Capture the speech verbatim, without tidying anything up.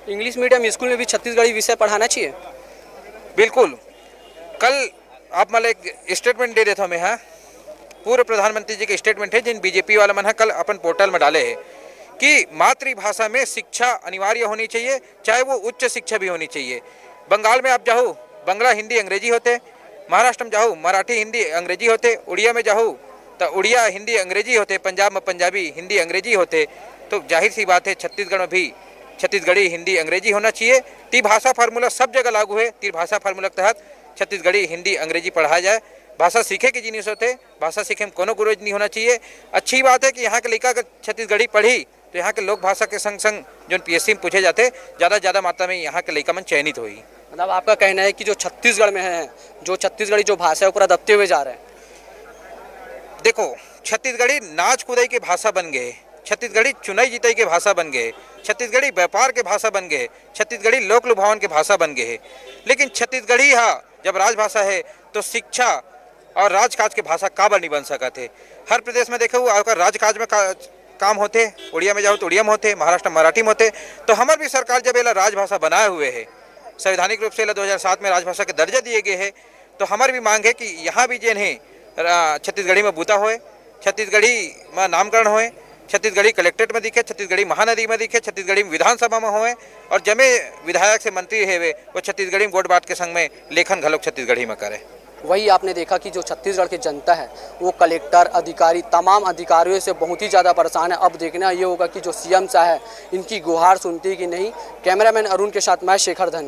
English medium school में भी छत्तीसगढ़ी विषय पढ़ाना चाहिए। बिल्कुल। कल आप मन ल एक स्टेटमेंट दे देथव मैं, हाँ, पूर्व प्रधानमंत्री जी के स्टेटमेंट हे, जिन बीजेपी वाला मन ह कल अपन पोर्टल में डाले हे कि मातृभाषा में शिक्षा अनिवार्य होनी चाहिए, चाहे वो उच्च शिक्षा भी होनी चाहिए। बंगाल में आप जाहू, बंगला, हिंदी, अंग्रेजी होथे। महाराष्ट्र में जाहू, मराठी, हिंदी, अंग्रेजी होथे। उड़िया में जाहू, त उड़िया, हिंदी, अंग्रेजी होथे। पंजाब में पंजाबी, हिंदी, अंग्रेजी होथे। तो जाहिर सी बात है, छत्तीसगढ़ में भी छत्तीसगढ़ी, हिंदी, अंग्रेजी होना चाहिए। त्रिभाषा फार्मूला सब जगह लागू है। त्रिभाषा फार्मूला के तहत छत्तीसगढ़ी, हिंदी, अंग्रेजी पढ़ाया जाए। भाषा सीखे के जिनिस होथे, भाषा सीखे में कोनो गुरेज नहीं होना चाहिए। अच्छी बात है कि यहाँ के लइका अगर छत्तीसगढ़ी पढ़ी, तो यहाँ के लोक भाषा के संग संग जोन पीएससी में पूछे जाथे, ज़्यादा ज़्यादा मात्रा में यहाँ के लइका मन चयनित होही। मतलब, आपका कहना है कि जो छत्तीसगढ़ में है, जो छत्तीसगढ़ी जो भाषा है, ऊपर दबते हुए जा रहे हैं। देखो, छत्तीसगढ़ी नाच कुदई के भाषा बन गए, छत्तीसगढ़ी चुनई जितई के भाषा बन गए, छत्तीसगढ़ी व्यापार के भाषा बन गए, छत्तीसगढ़ी लोक लुभावन के भाषा बन गए है। लेकिन छत्तीसगढ़ी हा जब राजभाषा है, तो शिक्षा और राजकाज के भाषा काबर नहीं बन सकत है? हर प्रदेश में देखो, ओकर राजकाज में का, काम होथे। उड़िया में जाओ तो उड़िया में होथे, महाराष्ट्र में मराठी में होथे। तो हमर भी सरकार जब एला राजभाषा बनाए हुए है, संवैधानिक रूप से एला दो हज़ार सात में राजभाषा के दर्जा दिए गए है, तो हमर भी मांग है कि यहाँ भी जेन है, रा-, छत्तीसगढ़ी में बूता होए, छत्तीसगढ़ी में नामकरण होए, छत्तीसगढ़ी कलेक्ट्रेट में दिखे, छत्तीसगढ़ी महानदी में दिखे, छत्तीसगढ़ी विधानसभा में होए, और जमे विधायक से मंत्री हेवे, वो छत्तीसगढ़ी में वोट बांट के संग में लेखन घलोक छत्तीसगढ़ी में करे। वही आपने देखा कि जो छत्तीसगढ़ के जनता है, वो कलेक्टर, अधिकारी, तमाम अधिकारियों से बहुत ही ज़्यादा परेशान है। अब देखना ये होगा कि जो सीएम साहब है, इनकी गुहार सुनती है कि नहीं। कैमरामैन अरुण के साथ मैं शेखर धन।